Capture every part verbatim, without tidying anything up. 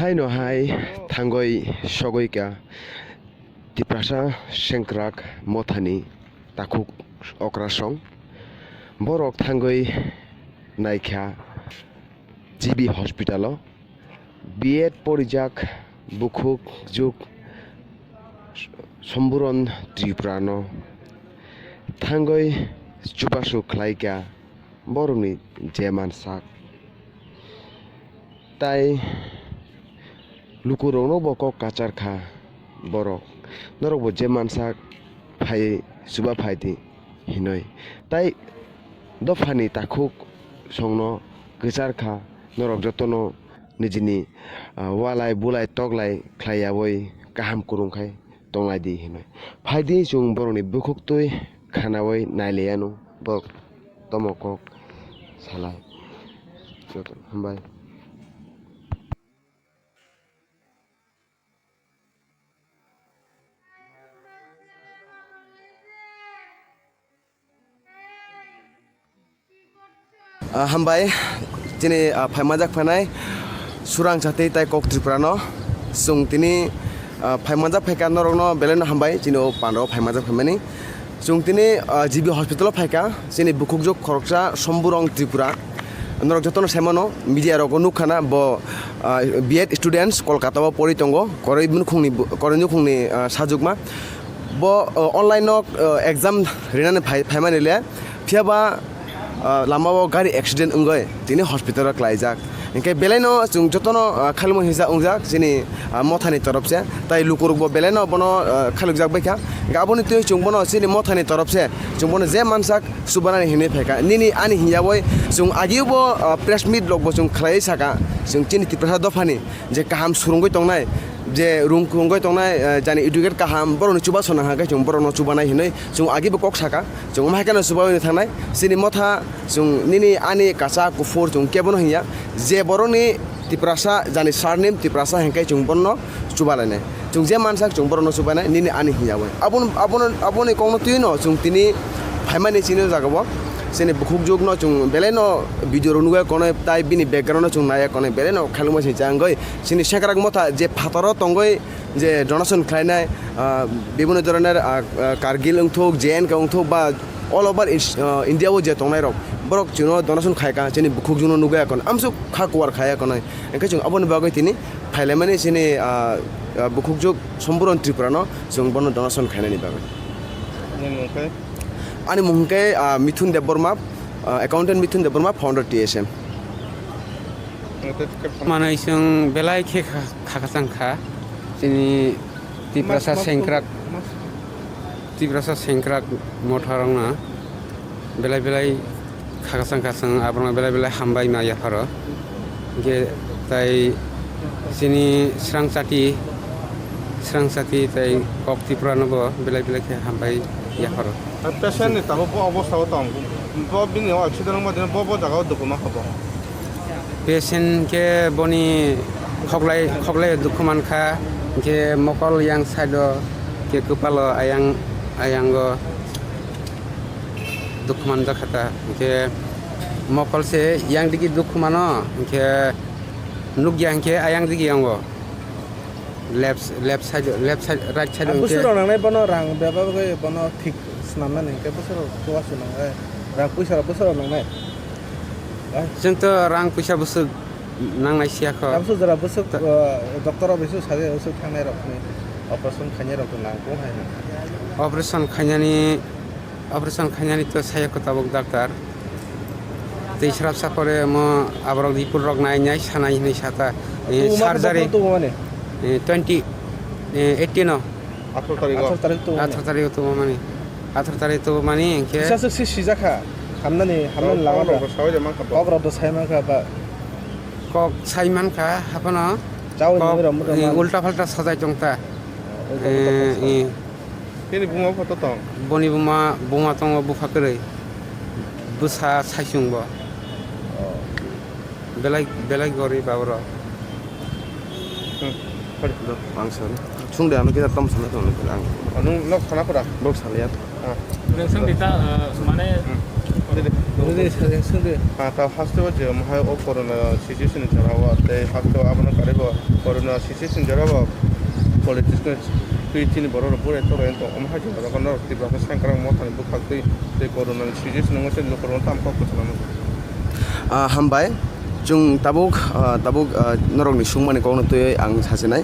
Haino hai thangwi sogwi ka Tiprasa Sengkrak Mothani takhuk okrasong. Borok thangwi naikha G B hospital-o. B Ed porijak bukhuk juk Somburon Tripura no thangwi chubachu khlaikha borokni je mansak. Tai lukurokno bo kok kachar kha borok, norokbo je mansak phaiwi chuba phaidi hinwi. Tai dophani takhuk songno kwchar kha, norok jotono nijini, ah, walai bulai toklai khlaiyawi kaham kwrwng khai tonglaidi hinwi. Phaidi chwng borokni bukhuktwi khanawi nailaianw, borok tomo kok salai. Joto hambai. Ah, hambai, chini, ah, phaimanjak phainai Surang Chati tai Kok Tripura no. Chwng tini, ah, phaimanjak phaikha norokno belai no hambai, chini o pandao phaimanjak phaimani. Chwng tini, ah, G B hospital o phaikha, chini bukhukjwk khoroksa Somburong Tripura. Norok jotono saimano, media rogo nukha na bo, ah, B Ed students Kolkata o pori tongo, koroi nukhungni, koroi nukhungni, ah, sajwkma. Bo, ah, online o, ah, exam rinani phai-, phaimani le, phiyaba, ah, lama o gari accident wngwi tini hospital o klaijak. Hinkhe belai no chwng jotono, ah, khailmo hisa wngjak chini, ah, mothani torop se, tai lukurok bo belai no bono, ah, khailokjak baikha. Hinkhe aboni twi chwng bono chini mothani torop se chwng bono je mansak chubanani hinwi phaikha. Nini ani hinya bai chwng agio bo, ah, press meet rok bo chwng khlaiwi saka, chwng chini Tiprasa dophani je kaham swrwngwi tongnai, je rung kwrwngwi tongnai, ah, jani educate kaham, borokni chubachu nang khe chwng borokno chubanai hinwi chwng agi bo kok saka. Chwng omo hai kheno chubaui thangnai, chini motha chwng nini ani kacha kuphur chwng kebono hinya, je borokni Tiprasa jani surname Tiprasa hinkhe chwng bono chubalainai. Chwng je mansak chwng borokno chubainai, nini ani hinya bai. Abono, abono, aboni kokno twino chwng tini phaimani chini jagao. Chini bukhukjwkno chwng belaino video rok nugwi konwi, tai bini background no chwng naiya konwi, belaino khailokma se changwi. Chini Sengkrak motha je phataro tongwi je donation khlainai, ah, bibhinno dhoronor, ah, ah, Kargil wngthok, J N K wngthok ba all over is-, ah, India o je tongnai rok, borok chwngno donation khaikha, chini bukhukjwkno nugwi ya konwi, amsuk kha kuwar khaiya konwi. Hinkhe chwng aboni bagwi tini phailaimani chini, ah, ah, bukhukjwk Somburon Tripura no chwng bono donation khainani bagwi. Nini mung khe? Ani mung khe, ah, Mithun Debbarma, ah, accountant Mithun Debbarma, founder T S M. Manwi chwng belai khe kha, kha kwchang kha. Chini Tiprasa Sengkrak, Tiprasa Sengkrak motharokno belai belai kha kwchang kha, chwng aborokno belai belai hambai ma yapharo. Hinkhe tai chini Srang Chati, Srang Chati tai Kok Tripura no bo belai belai khe hambai yapharo. Patient ni tabuk bo obostha o tong, bo bini accident wngma dino bo, bo jaga o dukhu ma kha bo. Patient khe boni khoklai, khoklai dukhu mankha, hinkhe mokol yang side o, khe kwpalo ayang, ayango dukhu manjakha ta, hinkhe mokol se yang digi dukhu mano, hinkhe nukya hinkhe ayang digi yango. Left, left side, left side, right side. Ang hwnkhe bwswk rok nangnai bono rang bebak bai bono thik swnamnani hwnkhe bwswk rok chubachu nangnai. Rang puisa rok bwswk rok nangnai. Chwng to rang puisa bwswk nangnai siya kho. Abwswk jora bwswk, uh, doctor rok bai suk sajak bwswk thangnai rok ni operation khainai rok to nang kung hai. Operation khainani Operation khainani to saya ko tabuk doctor. Tei srapsa pore mo aborok report rok nai nai sanai hinui sata. Eh, surgery. Tungmani? Eh, twenty, eh, eighteen o. Atharo tarikh o? Atharo tarikh tungmani. Atharo tarikh o tungmani. Atharo tarikh tungmani hinkhe. Kisa swk si sijakha. Hamnani, hamnani lama kok rok da. Kok rok do sai mankha ba. Kok sai mankha haphano. Chao kok, nini rok muda eh, man. Ulta palta sajai tongta. Ulta palta sajai. Eh, eh. Bini buma photo tong? Boni buma, buma tongo bupha kwrwi. Bwsa saichung bo. Oh. Belai, belai gorib aborok. Hmm. Sorry. Do, ang sorry. Sung de, ano kisa tom sana tong ang. Oh, nung nok sana pura? Nok sana ya. Ah. Nung sung di ta, eh, mane, hmm, Nini sajeng swngdi. Ah, ta haste o je omo hai o corona situation ni jora o, tei haste o abono karibo corona situation ni jora o politics no twi chini borok rok burai torai wng tong. Omo hai jora o no Tripura khe Sengkrak Motha ni bwkhak twi tei corona ni situation wngwi se lukurok no tamo kok kwchangma. Ah, hambai. Chwng tabuk, ah, tabuk, ah, norokni sungmani kokno twiwi ang sachinai.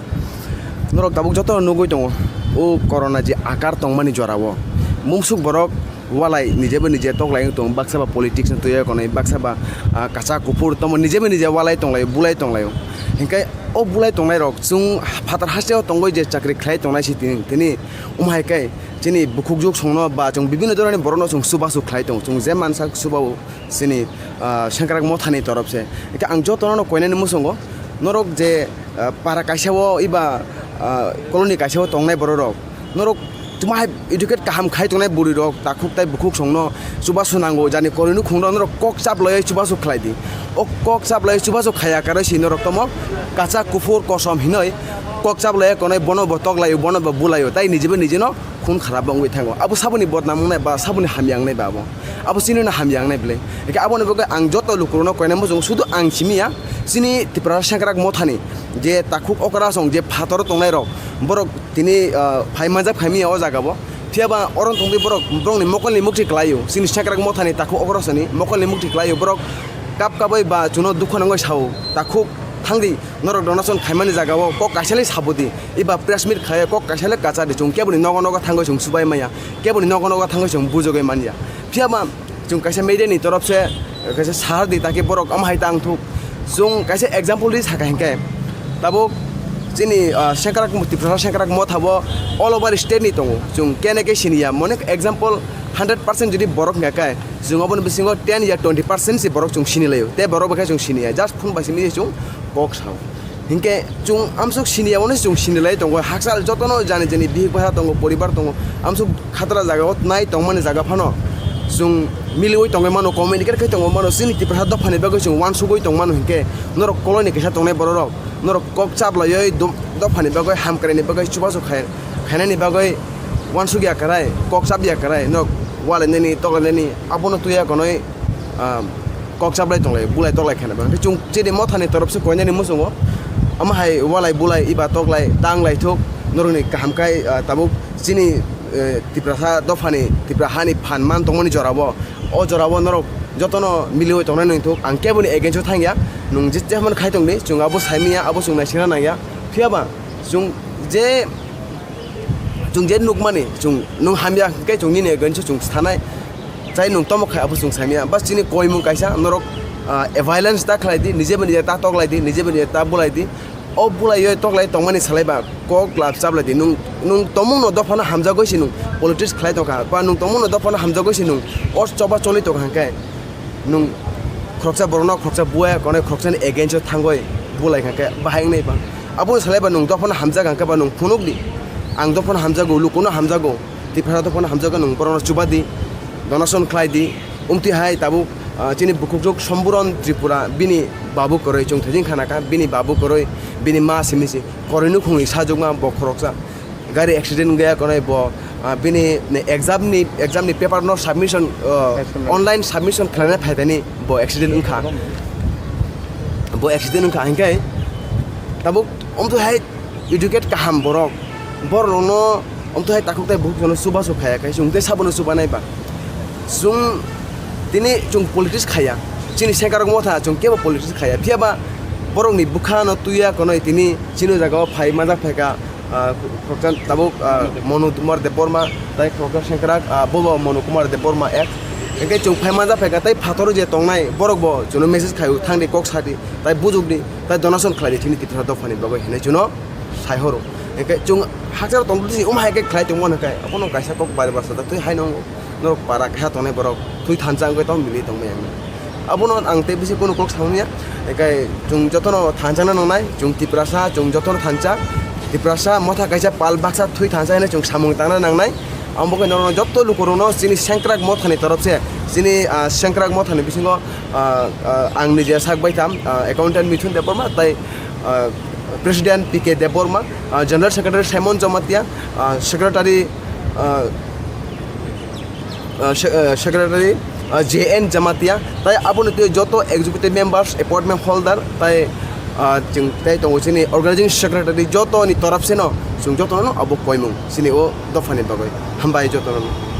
Norok tabuk jotono nugwi tongo, o corona je akar tongmani jorao mungsuk borok walai nijebo nije toklai wng tongo, baksa ba politics ni twiwi konwi, baksa ba, ah, kacha kuphur tongmo nijebo nije walai tonglaio, bulai tonglaio. Hinkhe o bulai tongnairok chwng phatar hasteo tongwi je chakri khlai tongnai si tini, tini omo hai khe chini bukhukjwk songno ba chwng bibinno dhoroni borokno chwng chubachu khlai tongo, chwng je mansa chubao. Chini, ah, Sengkrak Mothani torop se. Hingke ang jotono no koinani muchungo, norok je, ah, para kaisa o eba, ah, colony kaisa o tongnai borok rok, norok tuma hai educate kaham khai tongnai bwrwi rok, takhuk tai bukhuk songno chubachu nango, jani koroi nukhung rok norok kok chap laiwi chubachu khlai di. O kok chap laiwi chubachu khaiya karwi si norok tomo kacha kuphur kosom hinoi kok chap laiwi konoi bono bo tok laio, bono bo bulaio, tai nijebo nijeno khun kharap wngwi thango. Abo saboni bodnam wngnai ba saboni hamya wngnai ba abo. Abo chini no hamya wngnai bwle. Hingke aboni bagwi ang joto lukurokno koinai muchungo, sudu ang simi ya, chini Tiprasa Sengkrak Mothani je takhuk okra song je phataro tongnai rok, borok tini, ah, phai manjak phai manya o jaga bo. Phiya ba oro tongwi borok borokni mokolni mukti kwlaio. Chini Sengkrak Mothani takhuk okra sani mokolni mukti kwlaio. Borok kap kabwi ba chuno dukha nangwi sao, takhuk thangdi. Norok donation khaimani jagao kok kaisa le sabudi, eba press meet khlai kok kaisa le kacha di, chwng keboni nogo nogo thangwi chwng chubai manya, keboni nogo nogo thangwi chwng bujogwi manya. Phiya ba chwng kaisa media ni torop se kaisa sahar di, taki borok ama hai tang thuk. Chwng kaisa example di saka hinkhe, tabuk chini, ah, Sengkrak, Tiprasa Sengkrak Motha bo all over state ni tongo, chwng kene ke siniya, mone example hundred percent jodi borok hingka khe, chwng oboni bisingo ten ya twenty percent se borok chwng sini laio, tei borok bai khe chwng siniya, just phone bai simi chwng kok sao. Hinkhe chwng amsok siniya, ono chwng sini lai tongo, hakchal jotono jani jani bihik bwsa tongo, poribar tongo, amsok khatra jagao nai tongmani jaga phano chwng miliui tongwi mano, communicate khai tongwi mano, chini Tiprasa dophani bagwi chwng uansugwi tong mano. Hinkhe norok koloni kisa tongnai borok rok, norok kok chap laiwi do-, dophani bagwi, hamkraini bagwi, chubachu khai-, khainani bagwi uansukya kwrai, kok chapya kwrai, norok walainani, toklainani, abono tuya konwi, ah, kok chaplai tonglai, bulai toklai khaina ba. Hwnkhe chwng chini mothani torop se koinani muchungo. Omo hai walai bulai eba toklai tanglai thuk, norokni kaham khai, ah, tabuk chini, eh, Tiprasa dophani, Tipra hani phan man tongmani jorao, o jorao norok jotono miliui tongnai nung thuk. Ang keboni against o thangya, nung je, je hamani khai tongdi, chwng abo saimanya, abo chwng naisingna nangya. Phiya ba chwng je Chwng je nukmani, chwng nwng hamya hwnkhe chwng nini against o chwng sanai. Chai nwng tomo khai abo chwng saimanya. Bas chini koimung kaisa norok, ah, violence ta khlai di, nije bai nije ta toklai di, nije bai nije ta bulai di. O bulaiwi toklai tongmani salai ba kok lab chaplai di. Nwng, nwng tongmung no dophano hamjagwi si nwng politics khlai tongkha. Ba nwng tongmung no dophano hamjagwi si nwng o choba choli tongkha hwnkhe. Nwng khoroksa borokno khoroksa buya konai khoroksani against o thangwi bulai kha khe bahai wngnai ba. Aboni salai ba nwng dophano hamjak hwnkhe ba nwng phunuk di. Ang dophano hamjago, lukuno hamjago, Tiprasa dophano hamjago, nwng borokno chuba di, donation khlai di. Umtwi hai tabuk, ah, chini bukhukjwk Somburon Tripura bini babu kwrwi chwng thajin khana kha, bini babu kwrwi, bini ma simi se kwrwi nukhungni sajwkma bo khoroksa. Gari accident wngya konai bo, ah, bini exam ni, exam ni paper no submission, ah, Submission. Online submission khlaina phaitani bo accident wngkha. Bo accident wngkha hinkhe tabuk omtwi hai educate kaham borok, borok no omtwi hai takhuk tai bukhuk no chubachu khaya khai chwng tei sabono chubanai ba. Chwng tini chwng politics khaya, chini Sengkrak Motha chwng kebo politics khaya, phiya ba borokni bwkha no tuya konai tini chini jagao phai majak phaikha. Ah, khoroksa tabuk, ah, Monu Kumar Debbarma, tai khoroksa Sengkrak, ah, bobo Monu Kumar Debbarma ek. Hingke chwng phai manja phaikha, tai phator je tongnai borok bo chwngno message khaio, thangdi kok sadi, tai bujukdi, tai donation khlaidi chini Tiprasa dophani bagwi hinwi chwngno saihoro. Hingke chwng hakchar tongdi, omo hai khe khlai tongmani khe, abono kaisa kok bari barsa da twi haino. Norok para keha tongnai borok twi thansa wngwi tong mili tongmaya. Abono ang tei bisi kunu kok samung ya. Ekai chwng jotono thansa no nangnai, chwng Tiprasa, chwng jotono thansa. Tiprasa motha kaisa pal baksa twi thansa hinwi chwng samung tangna nangnai. Ang bo khe norokno joto lukurokno chini Sengkrak mothani torop se, chini, ah, Sengkrak mothani bisingo, ah, ah, ang nije sak bai tham, ah, accountant Mithun Debbarma tai, ah, President P K Debbarma, ah, General Secretary Simon Jamatia, ah, Secretary, ah, ah, se-, ah, Secretary, ah, J N Jamatia, tai aboni twi joto executive members, appointment holder, tai, ah, chwng tai tongo chini organizing secretary, jotoni torop seno chwng jotono abo koimung chini o dophani bagwi. Hambai jotono.